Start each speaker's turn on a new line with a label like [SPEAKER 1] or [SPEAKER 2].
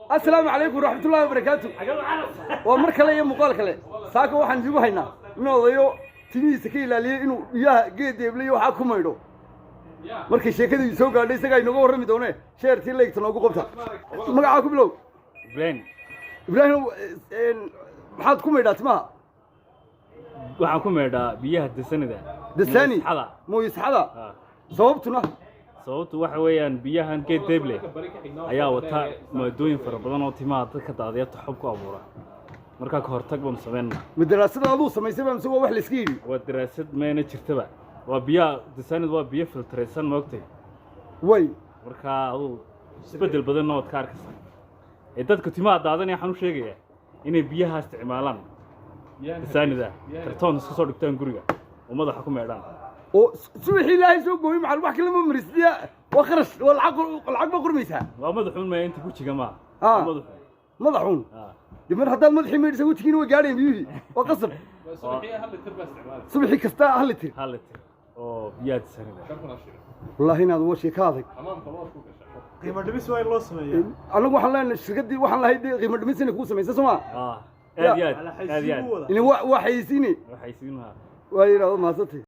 [SPEAKER 1] Asalaamu calaykum waraxmatullahi wabarakaatu. Waa mar kale iyo muuqaal kale. Saaka waxaan idigu haynaa nin odayo timihiisa ka ilaaliyey inuu biyaha geed deebliyo waxaa ku maydho. Markay sheekadii soo gaadhay, isagaa inooga warrami doonee, share-tii, like-ta noogu qabta. Magacaa ku bilow.
[SPEAKER 2] Ibrahim.
[SPEAKER 1] Ibraahim, maxaad ku maydhaa timaha?
[SPEAKER 2] Waxaan ku meedhaa biyaha Dasanida.
[SPEAKER 1] Dasani?
[SPEAKER 2] Mooyisxada.
[SPEAKER 1] Mooyisxada?
[SPEAKER 2] Ah.
[SPEAKER 1] Sababtuna?
[SPEAKER 2] Sababtu waxa weeyaan, biyahan geed deeble ayaa wata maadooyin fara badan oo timaha dadka daadiya, toxob ku abuura. Markaa ka hortag baanu samaynaa.
[SPEAKER 1] Ma daraasada aduu samaysay baa mise waa wax la iska yidhi?
[SPEAKER 2] Waa daraasad meena jirtaba. Waa biyaha Dasanid, waa biyo filtraysan, maogtay?
[SPEAKER 1] Way.
[SPEAKER 2] Markaa aduu isbeddel badanna waad ka arkaysaa. Ee dadka timaha daadanaya waxaan u sheegayaa inay biyaha isticmaalaan Dasanida, kartoon iska soo dhigtaan guriga oo madaxa ku meedhaan.
[SPEAKER 1] Oo subaxii Ilaahay soo gooyey maxal wax kale ma marisiya? Waa kharash, waa lacag, lacag ba qurmaysaa.
[SPEAKER 2] Waa madaxuun, maya inta gujiga maa.
[SPEAKER 1] Ah.
[SPEAKER 2] Waa madaxuun.
[SPEAKER 1] Madaxuun?
[SPEAKER 2] Ah.
[SPEAKER 1] De mar haddaad madaxii maydhisa, wejigiina way gaadhayan biyuhii, waa qasab. Subaxii kasta 1 litir?
[SPEAKER 2] 1 litir oo biyaha Dasanida.
[SPEAKER 1] Wallaahi inaad waa sheeko adag.
[SPEAKER 3] Qiimo dhimis waa in loo sameeyaa.
[SPEAKER 1] Annagu waxaan leenahay shirkaddii, waxaan lahayd dee qiimo dhimis inay kuu samaysa, soo ma?
[SPEAKER 2] Ah, aad iyo aad,
[SPEAKER 3] Ala
[SPEAKER 2] aad iyo aad.
[SPEAKER 3] xaysiin wada.
[SPEAKER 1] Ilaa waa xayeysiine.
[SPEAKER 2] Waxay siin lahaa.
[SPEAKER 1] Waa yidhahdo mahadsantay.